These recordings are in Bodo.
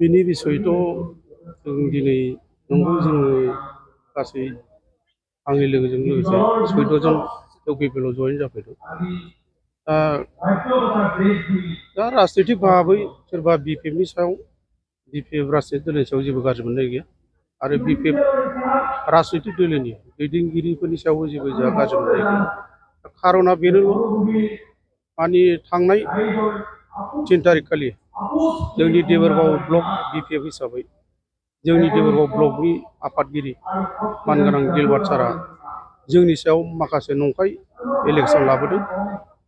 बिनि बिसयथ' जों दिनै नंगौ जोङो गासै आंनि लोगोजों लोगोसे 14 जन UPPL जयेन जाफैदों। दा राजनितिक भाबै सोरबा BPFनि सायाव BPF राजनितिक दोलोनि सायाव जेबो गाज्रि मोननाय गैया आरो BPF राजनितिक दोलोनि दैदेनगिरिफोरनि सायावबो जेबो जोंहा गाज्रि मोननाय गैया। खार'ना बेनोल' माने थांनाय 3 तारिख खालि जोंनि देबोरगाव ब्लक BPF हिसाबै जोंनि देबोरगाव ब्लकनि आफादगिरि मानगोनां गिलबार्ट सारआ जोंनि सायाव माखासे नंखाय इलेक्सन लाबोदों।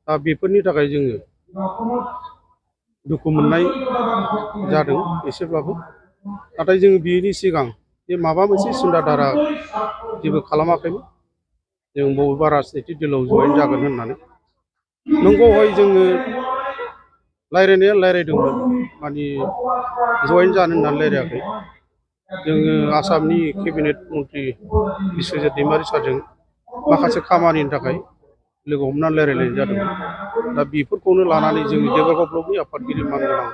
दा बेफोरनि थाखाय जोङो दुखु मोननाय जादों एसेब्लाबो। नाथाय जों बेनि सिगां जे माबा मोनसे सिन्था धारा जेबो खालामाखैमोन। जों बबेबा राजनितिक दोलोआव जयेन जागोन होननानै नंगौ हय जोङो रायज्लायनाया रायज्लायदोंमोन माने जयेन जानो होननानै रायज्लायाखै। जोङो आसामनि केबिनेट मन्त्रि बिस्वजित दैमारि सारजों माखासे खामानिनि थाखाय लोगो हमनानै रायज्लायनाय जादोंमोन। दा बेफोरखौनो लानानै जोंनि देबोरगाव ब्लकनि आफादगिरि मानगोनां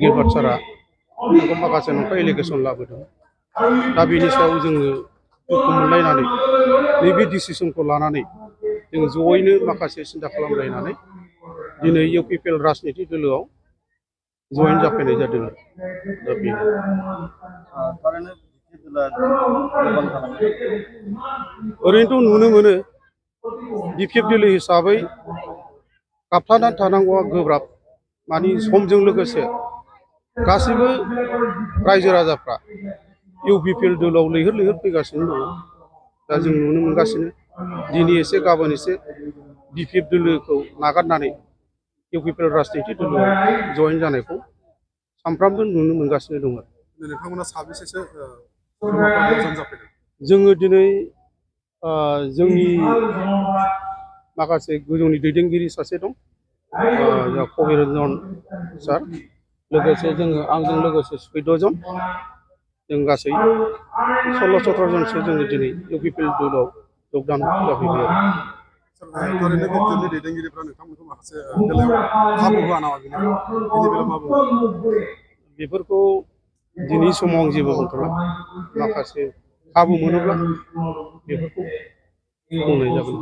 गिलबार्ट सारआ बेखौ माखासे नंखाय एलिगेसन लाबोदों। दा बेनि सायाव जोङो दुखु मोनलायनानै नैबे डिसिसनखौ लानानै जों जयैनो माखासे सिन्था खालामलायनानै दिनै UPPL राजनितिक दोलोआव जयेन जाफैनाय जादों। दा बेनो ओरैनोथ' नुनो मोनो BPF दोलो हिसाबै गाबथानानै थानांगौआ गोब्राब। माने समजों लोगोसे गासैबो रायजो राजाफ्रा UPPL दोलोआव लैहोर लैहोर फैगासिनो दङ। दा जों नुनो मोनगासिनो दिनै एसे गाबोन एसे BPF दोलोखौ नागारनानै UPPL राजनितिक दोलोआव जयेन जानायखौ सानफ्रामबो नुनो मोनगासिनो दङ। नोंथांमोना साबेसेसो जयेन जाफैदों? जोङो दिनै जोंनि माखासे गोजौनि दैदेनगिरि सासे दं कबिरन्जन सार, लोगोसे जोङो आंजों लोगोसे 14 जन, जों गासै 16-17 जनसो जोङो दिनै UPPL दोलोआव जगदान जाफैबाय आरो। थारैनो BPFनि दैदेनगिरिफ्रा नोंथांमोनखौ माखासे बेलायाव खाबु होआ नामा? बेनि बेलायाव मा बुङो? बेफोरखौ दिनै समाव आं जेबो बुंथ'ला। माखासे खाबु मोनोब्ला बेफोरखौ बुंनाय जागोन।